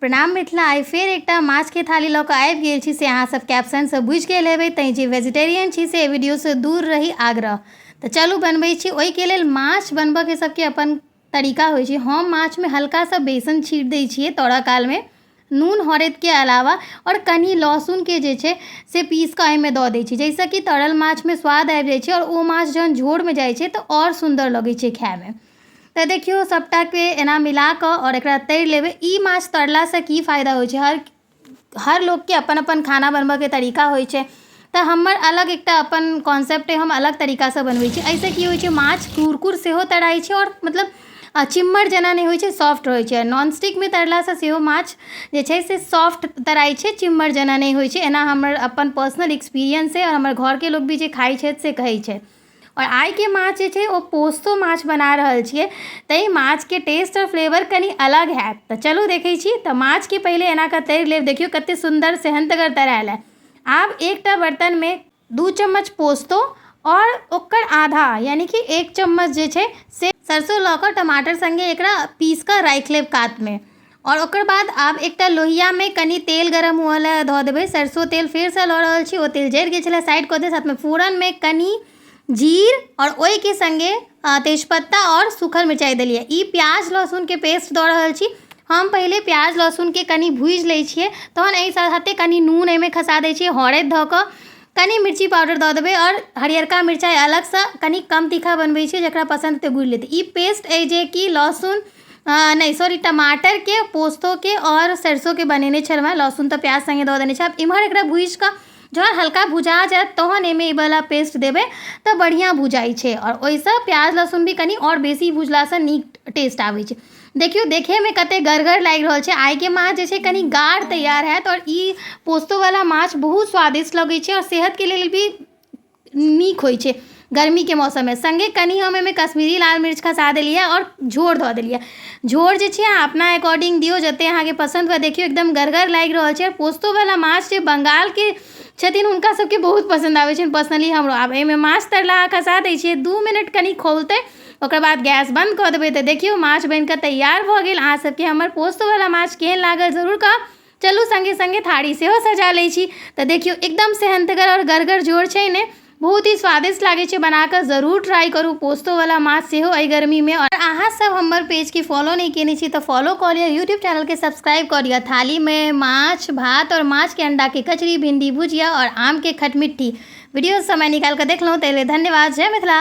प्रणाम मिथिला। आइ फेर एकटा माछके थाली लऽ कऽ आबि गेल छी, से अहाँ सब कैप्शनसँ बुझि गेल हेबै, तैँ जे वेजिटेरियन छी से एहि वीडियोसँ दूर रही आग्रह। तऽ चलू बनबै छी। ओहिके लेल माछ बनबऽके सबके अपन तरीका होइ छै। हम माछमे हल्का सा बेसन छीट दै छियै तरऽ कालमे, नून हरदिके अलावा, आओर कनि लहसुनके जे छै से पीस कऽ एहिमे दऽ दै छी, जाहिसँ कि तरल माछमे स्वाद आबि जाइ छै आओर ओ माछ जहन झोरमे जाइ छै तऽ आओर सुन्दर लगै छै खाइमे। तऽ देखियौ, सभटाके एना मिला कऽ आओर एकरा तरि लेबै। ई माछ तरलासँ की फायदा होइ छै? हर हर लोकके अपन अपन खाना बनबऽके तरीका होइ छै, तऽ हमर अलग एकटा अपन कॉन्सेप्ट अइ, हम अलग तरीकासँ बनबै छी। एहिसँ की होइ छै? माछ कुरकुर सेहो तराइ छै आओर मतलब चिम्मर जेना नहि होइ छै, सॉफ्ट रहै छै। नॉनस्टिकमे तरलासँ सेहो माछ जे छै से सॉफ्ट तराइ छै, चिम्मर जेना नहि होइ छै। एना हमर अपन पर्सनल एक्सपीरियंस अइ आओर हमर घरके लोक भी जे खाइ छथि से कहै छै। आओर आइके माछ जे छै ओ पोस्तो माछ बना रहल छियै, ताहि माछके टेस्ट आओर फ्लेवर कनि अलग हैत। तऽ चलू देखै छी। तऽ माछके पहिले एना कऽ तरि लेब। देखियौ, कते सुन्दर सेहन्तगर तरायल है। आब एकटा बर्तनमे 2 चम्मच पोस्तो आओर ओकर आधा यानी कि 1 चम्मच जे छै से सरसो लऽ कऽ टमाटर सङ्गे एकरा पीस कऽ राखि लेब कातमे। आओर ओकर बाद आब एकटा लोहियामे कनि तेल गरम हुअ लए धऽ देबै। सरसो तेल फेरसँ लऽ रहल छी, ओ तेल जरि गेल छलै, साइड कऽ देब। साथमे फोरनमे कनि जीर आओर ओहिके सङ्गे तेजपत्ता आओर सूखल मिरचाइ देलियै। ई प्याज लहसुनके पेस्ट दऽ रहल छी हम। पहिले प्याज लहसुनके कनि भूजि लै छियै, तहन एहि साथे कनि नून एहिमे खसा दै छियै, हरदि धऽ कऽ कनि मिर्ची पाउडर दऽ देबै आओर हरियरका मिरचाइ अलगसँ। कनि कम तीखा बनबै छियै, जकरा पसन्द हेतै गुड़ि लेतै। ई पेस्ट अइ जे कि लहसुन नहि, सॉरी, टमाटरके, पोस्तोके आओर सरसोके बनेने छलहुँ हेँ। लहसुन तऽ प्याज सङ्गे दऽ देने छै। आब इम्हर एकरा भूजि कऽ जहन हल्का भुजा जायत तहन एहिमे ई वला पेस्ट देबै, तऽ बढ़िआँ भुजाइ छै आओर ओहिसँ प्याज लहसुन भी कनि आओर बेसी भुजलासँ नीक टेस्ट आबै छै। देखियौ, देखैमे कते गरगर लागि रहल छै। आइके माछ जे छै कनि गाढ़ तैयार हैत आओर ई पोस्तोवला माछ बहुत स्वादिष्ट लगै छै आओर सेहतके लेल भी नीक होइ छै गर्मीके मौसममे। सङ्गे कनि हम एहिमे कश्मीरी लाल मिर्च खसा देलियै आओर झोर धऽ देलियै। झोर जे छै अहाँ अपना अकॉर्डिंग दियौ, जते अहाँके पसन्द हुए। देखियौ, एकदम गरगर लागि रहल छै। पोस्तोवला माछ जे बंगालके छथिन हुनका सबके बहुत पसन्द आबै छनि, पर्सनली हमरो। आब एहिमे माछ तरलाहा खसा दै छियै। 2 मिनट कनि खौलतै, ओकर बाद गैस बन्द कऽ देबै। तऽ देखियौ, माछ बनि कऽ तैयार भऽ गेल। अहाँ सबके हमर पोस्तोवला माछ केहन लागल जरूर कहब। चलू, सङ्गे सङ्गे थारी सेहो सजा लै छी। तऽ देखियौ, एकदम सेहन्तगर आओर गरगर झोर छै ने, बहुत ही स्वादिष्ट लागै छै। बनाकऽ जरूर ट्राई करू पोस्तोवला माछ सेहो एहि गर्मीमे। आओर अहाँ सब हमर पेजके फॉलो नहि केने छी तऽ फॉलो कऽ लिअ, यूट्यूब चैनलके सब्सक्राइब कऽ लिअ। थालीमे माछ भात आओर माछके अंडाके कचरी, भिंडी भुजिया आओर आमके खटमिट्ठी। वीडियो समय निकालि कऽ देखलहुँ ताहि लेल धन्यवाद। जय मिथिला।